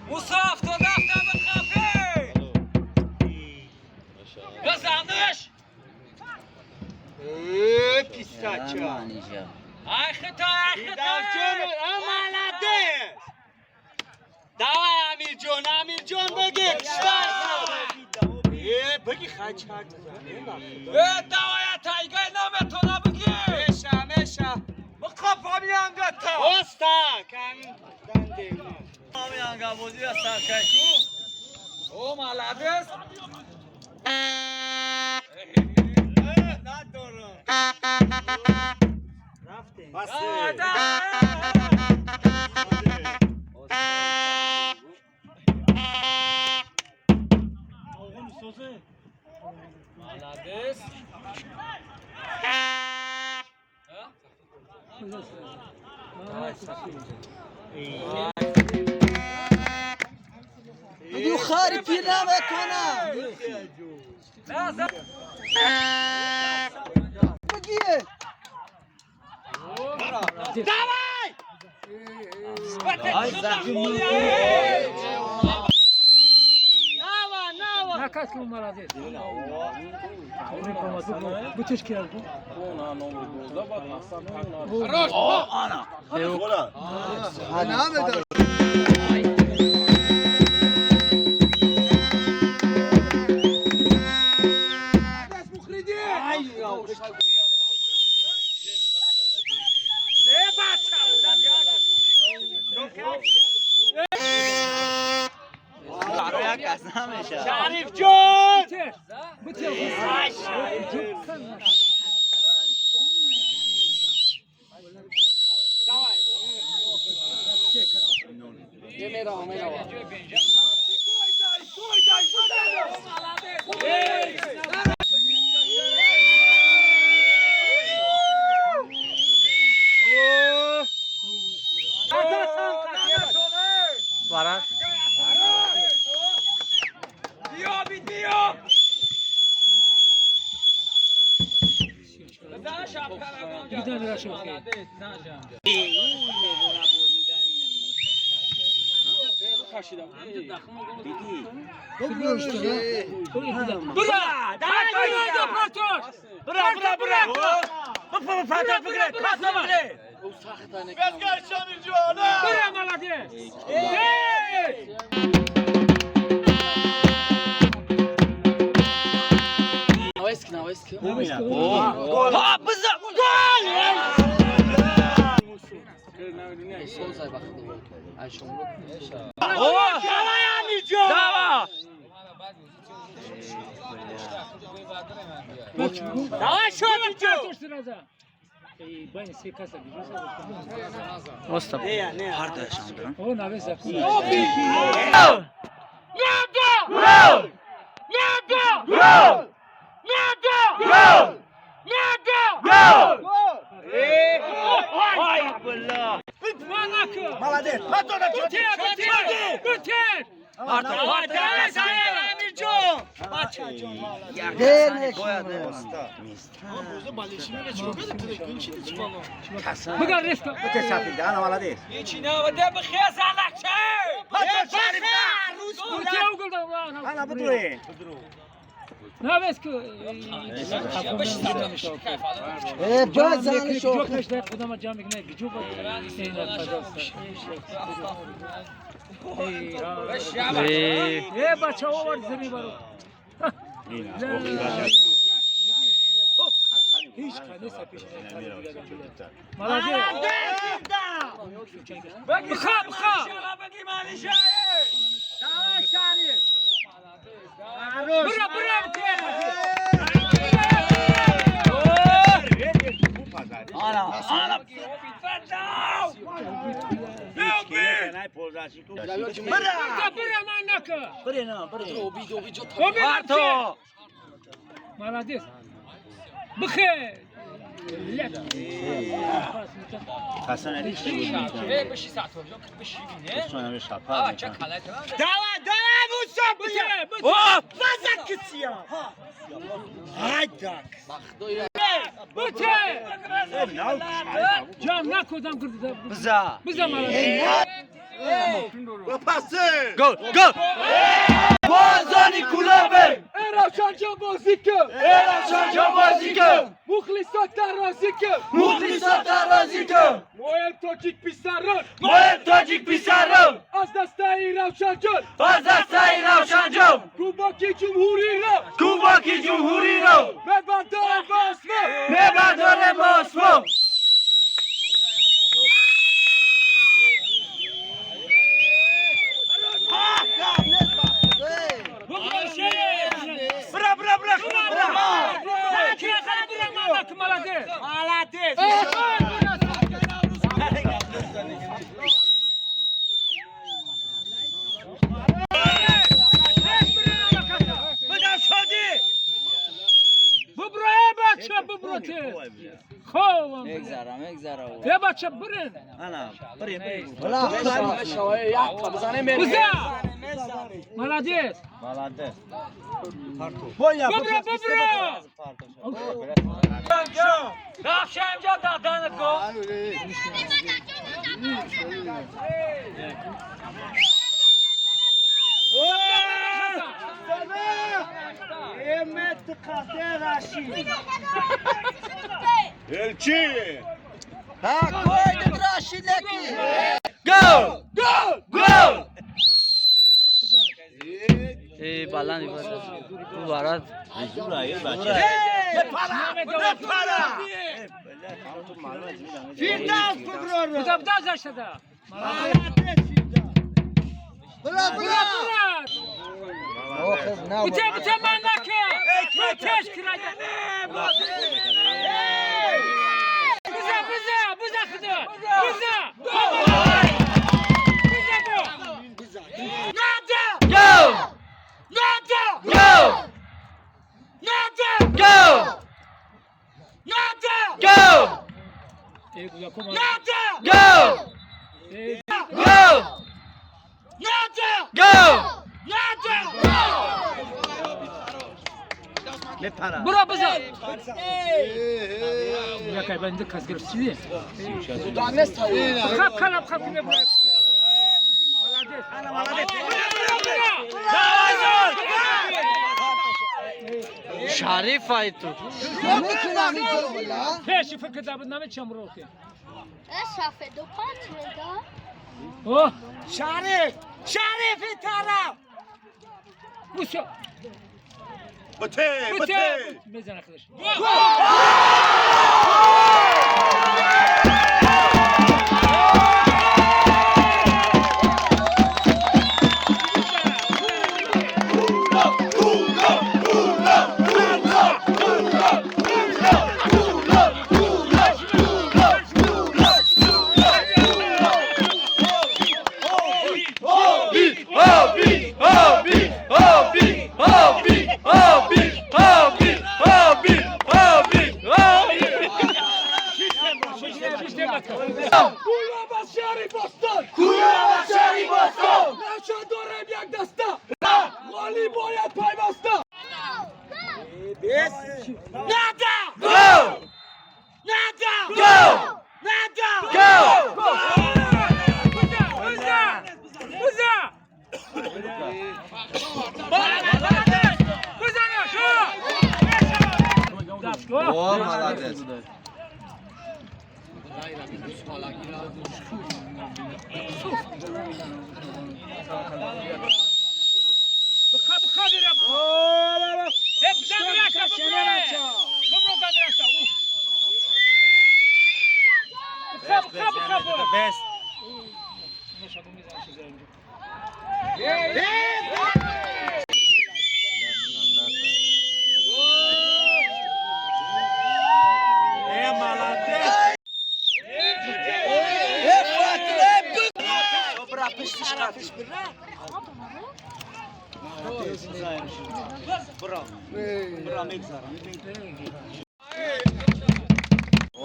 Мусаф, то дафта бихафе! Бизаниш! Писача. Ай хита, ай хита! Молодец! Давай, Амирҷон, Амирҷон, бигир, бигир, хачак. Э, давай, тайгай наметона бигир! Меша, меша. Бихап ҳамиангата! Оста, ками данде. Ҳамианга бозира саркайку! О, молодец! Надорам. Рафтем. Молодец! Ду хари пирнаметона. Бигир. Давай! Нава, нава. Наказ ки молодец. Бутиш кирал. Хорош! Шариф ҷон! Бутиш. Давай. Биё, биё! Бидан рашохи. Бра! Давай, Давай, Бра, бра, бра! Пата бигир, пата бигир! Бра, молодец! Эй! Гол! Биза! Гол! Давай, Амирҷон! Давай! Давай, Шомирҷон! Байн се каса биҷоса. Не, не. О, навес за. Надо! Надо! Надо! Надо! Ай, бля! Молодец. Бутиш, бутиш, бутиш! Давай, давай, давай, Амирҷон! Бачаҷон, молодец! Бигар резко. Ҳечи наваде бихеза лакча! Бутиш угол. Навес ки. Э, базан Ҷо шох. пеш дар худама ҷамъ мекунад, гиҷо ба. Э, бача овард зими баро. Ҳеҷ канеса пеш. Молодец. Бха, бха. Баги манижа! Давай, Шариф! Хорош! Бра, бра, Ана, ана! Бра, бра, манака. Парто! Молодец. Бхе. حسن علی چی بود؟ دوا دوا موسی بیا. اوه بزکسیا. هایداک. بوته. جان نکودم کرد. بزا. بزا مالا. گل گل. بازانی کلابه. روشن بازی کن. روشن جان بازی کن. مخلصات راضی کن. مخلصات راضی کن. مویم تاجیک پیسران. مویم تاجیک پیسرم. از دسته روشن جان. از دسته روشن جان. کوباکی جمهوری را. کوباکی جمهوری رو. ببردار باسمه. ببردار باسمو. برا برا برا برا. مالادس. بدم شادی. ببرو ای بچه ببرو ته. خوابم. میگذرم میگذرم. ای بچه برین. بزا. مالادس. Bolya. ببرو ببرو. رفشم جا دادانت کو. Ha koyduk Raşid'deki. Go! Go! Go! ای بالا نی بالا تو بارات Ne para? Firdavs ببرو. بزا بزا زشته. Bırak bırak. بوته بوته من نکه. بوتش کرده. بزا بزا بزا خدا. بزا. بزا بو. نادا. Go! نادا. Go! نادا. Go! نادا. Go! نادا. Go! Go! نادا. Go! نادا. برو بزا. یا که بنده کس گرفت چیزی؟ خب خب خب کنه برو. شریف ای تو Ne kınağı valla. پیش فکر دابد نامه چم روته. Ça fait deux points, les gars. اوه شریف شریف طرف. بوسو. بته بوته. میزنه خودش. Hobi! Hobi! Hobi! Hobi! Hobi! Hobi! Hobi! Hobi! Hobi! شیشته بکن. Kulava şari baston! نادا. Go! نادا. Go! نادا. Go! بزا بزا بزا. بزنه شو. Oh malades. بخا بخا برم. هپ زمین ببرو ببرو بخا بخا بخا برو. Best.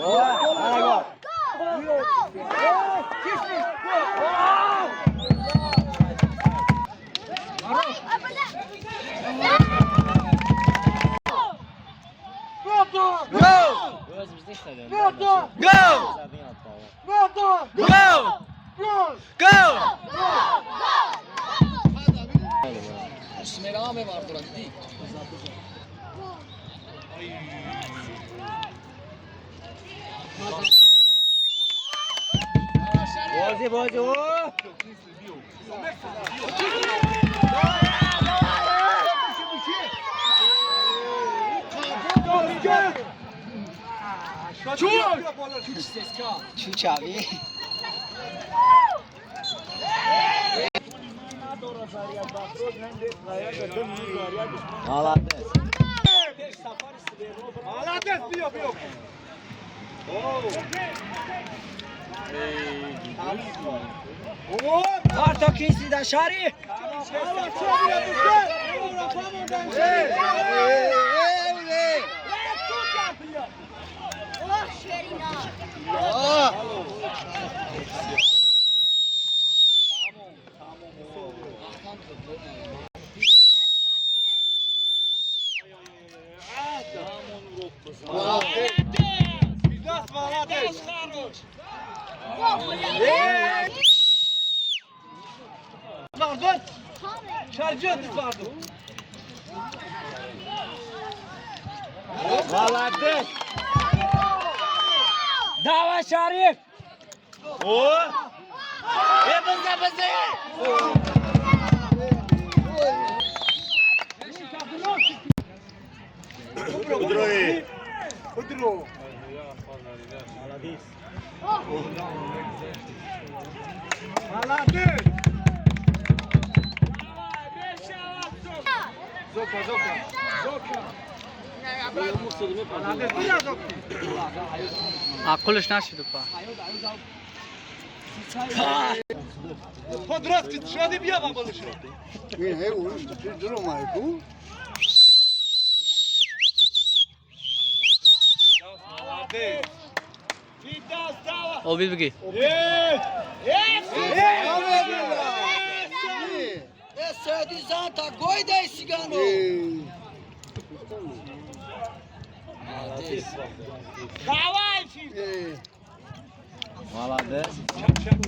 Go! Go! Go! Go! Бозӣ, бозӣ, о! Чучави. Молодец. Молодец, биё, биё. Парто кисида Шариф. Молодец. Давай, Шариф. О! Э, бизда, бизда! Ақлш нашид па. Обид бигӣ. Молодец. Э,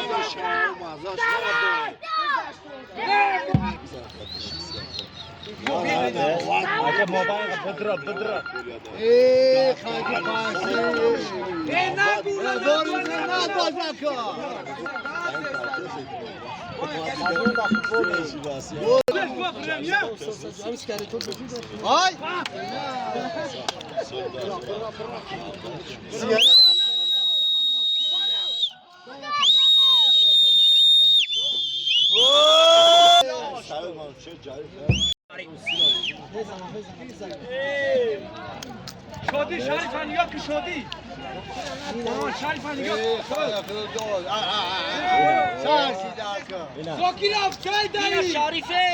бача. Молодец. Ака мобайл бадра, бадра. Шоди, Шарифа нигоҳ кун, Шоди. Шарифа нигоҳ. Шарифе.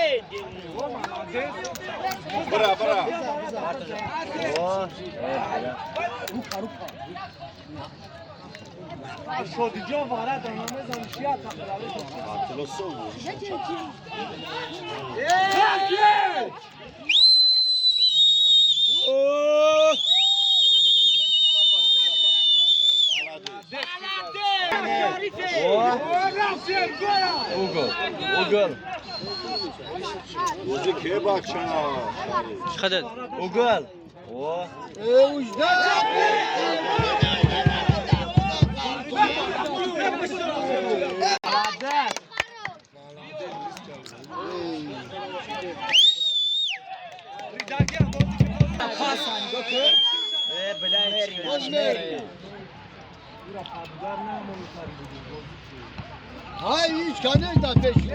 О, э, Шодиҷон вара донамезан чия тақлаве. Угол. Хадад. Угол. О. Hayır hiç kanı da peşin.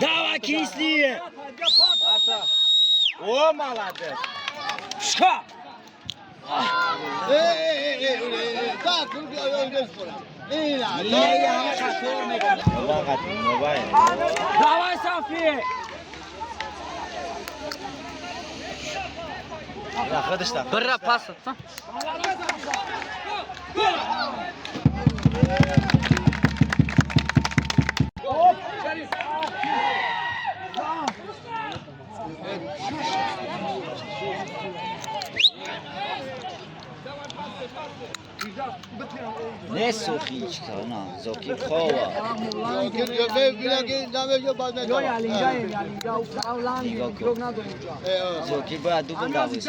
Давай, кисли! О, молодец! Шка! Давай, Сафи! Бирра пас атса. Не сухичка, на, зоки хова. Зоки бояд дубл давис.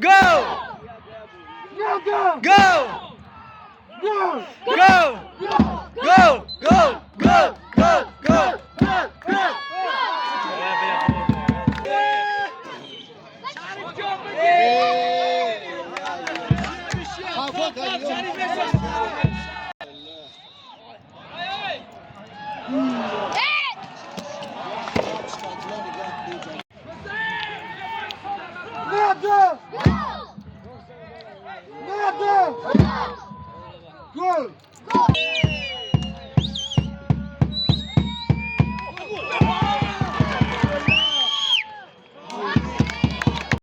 Go! Go! Go! Go! Go! Go! Go! Go!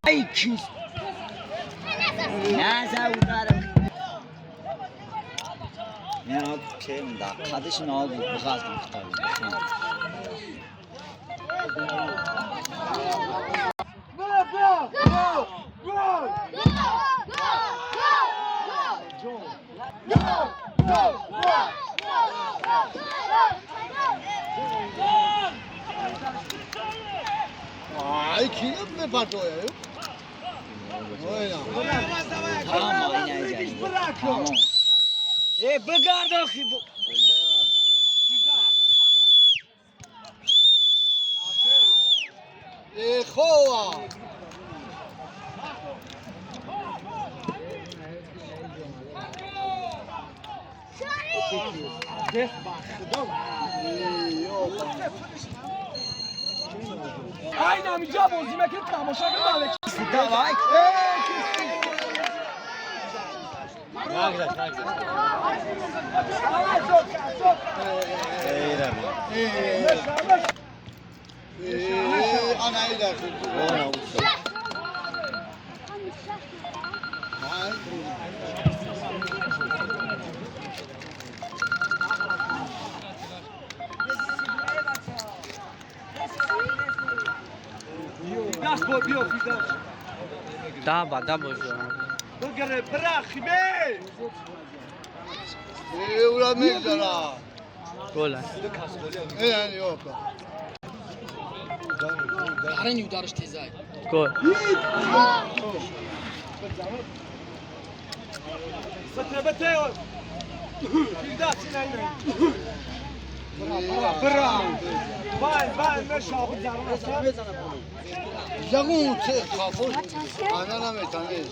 Ай, кис. На за удар. Не, кем да, кадиш ногу, бғаз гуфта. Ay kim ne parto ya? Tamam, Tamam. Э, бигардохи. Хоа. Айна ҳаминҷа бозӣ мекунед, тамоша кунед. Давай. Даст бо биё фидаш. Да ба да бозӣ. Бигире бирахи бе. Гол. Гол. Бите бите. Фидаш ина ина. Бира. Вай вай меша бизарам. Ягон чиз хафош ана наметанед.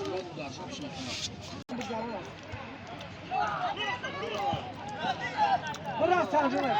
Бира санҷуме.